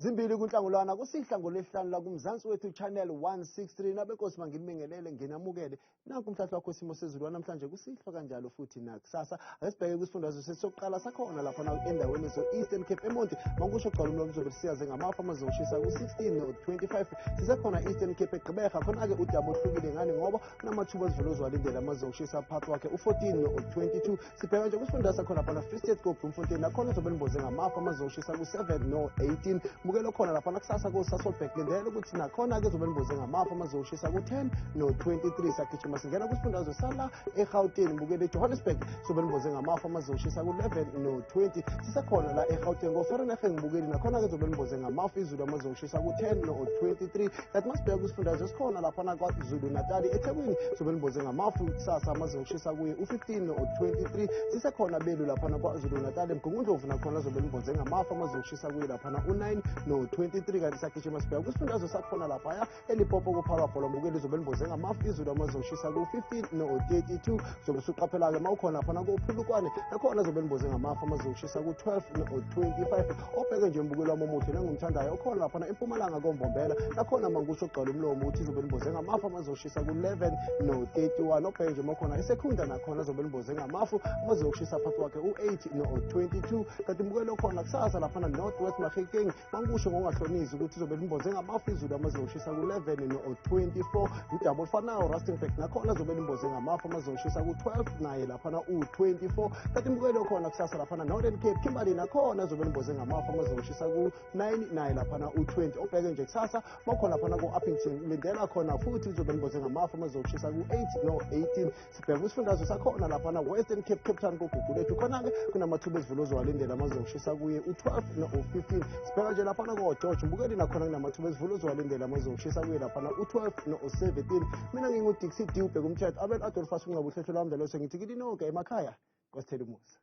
Zimbili kuNhlangulana kusihla ngolwesihlanu la kuMzansi Wethu Channel 163. Nabenkosi, manginibingelele, nginamukele. Nanku umhlahlo wakho isimo sezulu wanamhlanje kusihlwa, kanjalo futhi nakusasa. Ake sibheke kwisifundazwe sethu sokuqala sakhona lapha na endaweni zo-Eastern Cape, eMonti. Mankusho gcwala umlomo, uzobe siyaze ngamafu, amazoshisa ku-16 no-25. Sisekhona Eastern Cape, eGqeberha. Khona-ke udaba ohlukile ngani, ngoba kunamathuba ezivula ozwalindela, amazoshisa phakathi wakhe u-14 no-22. Sibheka nje kwisifunda sakhona laphana Free State, koBloemfontein, nakhona uzobe limboze ngamafu, amazoshisa ku-7 no-18. Mukelo khona laphana kusasa ko-Sasolburg, lindela ukuthi nakhona-ke uzobe limboze ngamafu, amazoshisa ku-10 no-23. Sagijima singena kwisifundazwe sala eGauteng, bukele eJohannesburg, zobe limboze ngamafu, amazoshisa ku-11 no-20. Sisekhona la eGauteng, koVereeniging, mbukeli, nakhona-ke zobe limboze ngamafu izulu, amazoshisa ku-10 no-23. Kanti masibheka kwisifundazwe esikhona laphana KwaZulu Natali, eThekwini, zobe limboze ngamafu kusasa, amazoshisa kuye u-15 no-23. Sisekhona belu laphana KwaZulu Natali, eMgungundlovu, nakhona zobe limboze ngamafu, amazoshisa kuye laphana u-9 no-23. Kanti sagijima sibheka kwisifundazwe sakhona laphaya eLimpopo, koPhalaborwa, mbukeli, zobe limboze ngamafu izulu, amazoshisa ku-15 no-32. Zobe usuqaphela-ke uma ukhona laphana koPhulukwane, nakhona zobe limboze ngamafu, amazoshisa ku-12 no-25. Obheke nje, mbukeli wami omuhle nengumthandayo, okhona laphana eMpumalanga, koMbombela, nakhona mankusho ogcwala umlomo uthi izobe limboze ngamafu, amazoshisa ku-11 no-31. Obheke nje uma ukhona eSekhunda, nakhona zobe limboze ngamafu, amazoshisa phakathi kwakhe u-8 no-22. Kanti mbukeli okhona kusasa laphana North West, Mahikeng, mankusho ngokungahlonizi ukuthi izobe limboze ngamafu izulu, amazoshisa ku-11 no-24. Udaba olufanayo Rustenburg, nakhona zobe limboze ngamafu, amazoshisa ku-12 naye laphana u-24. Kanti mbukeli okhona kusasa laphana Northern Cape, Kimberley, nakhona zobe limboze ngamafu, amazoshisa ku-9 naye laphana u-20. Obheke nje kusasa makhona laphana ko-Upington, lindela khona futhi izobe limboze ngamafu, amazoshisa ku-8 no-18. Sibheka kwisifundazwe sakhona laphana Western Cape, Cape Town, koGugulethu, khona-ke kunamathuba esivulo ozowalindela, amazokushisa kuye u-12 no-15. Sibheka nje laphana ko-George, mbukeli, nakhona kunamathuba esivulo ozowalindela, amazokushisa kuye laphana u-12 no-17. Mina nginguDixie D, ubheka umthetho Abel Adolphus Unqaba, uhlehlo lwami lalo. Sengithi kini nonke emakhaya, kwasithela umusa.